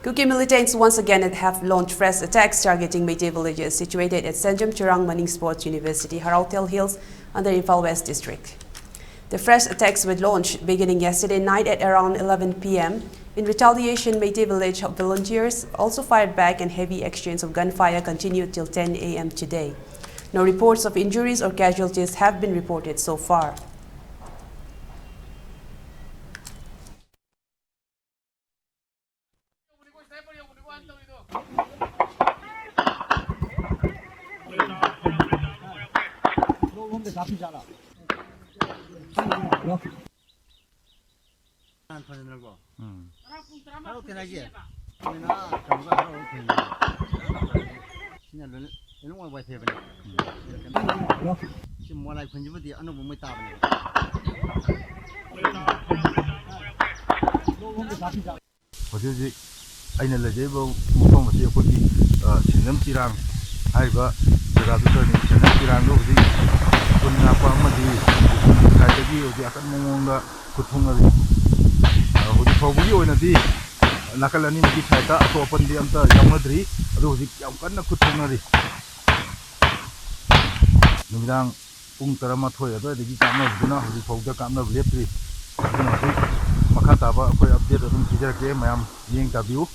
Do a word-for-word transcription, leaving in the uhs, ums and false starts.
Kuki militants once again have launched fresh attacks targeting Meitei villages situated at Sanjam Chirang Maning Sports University, Haraothel Hills, under Imphal West District. The fresh attacks were launched beginning yesterday night at around eleven p m. In retaliation, Meitei village volunteers also fired back, and heavy exchange of gunfire continued till ten a m today. No reports of injuries or casualties have been reported so far. ꯎꯝ꯫ ꯁꯤꯅ ꯂꯣꯏꯅ ꯂꯣꯏꯅꯃꯛ ꯋꯥꯏ ꯐꯥꯏꯕꯅꯦ꯫ ꯁꯤ ꯃꯣꯂꯥꯏ ꯈꯨꯟꯁꯤꯕꯨꯗꯤ ꯑꯅꯧꯕ ꯃꯣꯏ ꯇꯥꯕꯅꯦꯕ꯫ ꯍꯧꯖꯤꯛ ꯍꯧꯖꯤꯛ ꯑꯩꯅ ꯂꯩꯖꯔꯤꯕ ꯃꯐꯝ ꯑꯁꯤ ꯑꯩꯈꯣꯏꯒꯤ, ꯑ, ꯁꯦꯟꯖꯝ ꯆꯤꯔꯥꯡ ꯍꯥꯏꯔꯤꯕ ꯖꯒꯥꯗꯨꯗꯅꯤ꯫ ꯁꯦꯟꯖꯝ ꯆꯤꯔꯥꯡꯗꯣ ꯍꯧꯖꯤꯛ ꯈꯨꯟ ꯉꯥꯛꯄ ꯑꯃꯗꯤ ꯁꯥꯏꯠꯇꯒꯤ ꯍꯧꯖꯤꯛ ꯑꯀꯟꯕ ꯃꯑꯣꯡꯗ ꯈꯨꯠ ꯊꯣꯛꯅꯔꯤ꯫ ꯑ, ꯍꯧꯖꯤꯛ ꯐꯥꯎꯕꯒꯤ ꯑꯣꯏꯅꯗꯤ ꯅꯥꯀꯜ ꯑꯅꯤꯃꯛꯀꯤ ꯁꯥꯏꯠꯇ ꯑꯁꯣꯛ ꯑꯄꯟꯗꯤ ꯑꯝꯇ ꯌꯥꯎꯅꯗ꯭ꯔꯤ꯫ ꯑꯗꯨ ꯍꯧꯖꯤꯛ ꯌꯥꯝ ꯀꯟꯅ ꯈꯨꯠ ꯊꯣꯛꯅꯔꯤ꯫ ꯅꯨꯃꯤꯗꯥꯡ ꯄꯨꯡ ꯇꯔꯥꯃꯥꯊꯣꯏ ꯑꯗꯨꯋꯥꯏꯗꯒꯤ ꯀꯥꯞꯅꯕꯗꯨꯅ ꯍꯧꯖꯤꯛ ꯐꯥꯎꯗ ꯀꯥꯞꯅꯕ ꯂꯦꯞꯇ꯭ꯔꯤ꯫ ꯑꯗꯨꯅ ꯍꯧꯖꯤꯛ ꯃꯈꯥ ꯇꯥꯕ ꯑꯩꯈꯣꯏ ꯑꯞꯗꯦꯠ ꯑꯗꯨꯝ ꯄꯤꯖꯔꯛꯀꯦ, ꯃꯌꯥꯝ ꯃꯤꯠꯌꯦꯡ ꯇꯥꯕꯤꯌꯨ꯫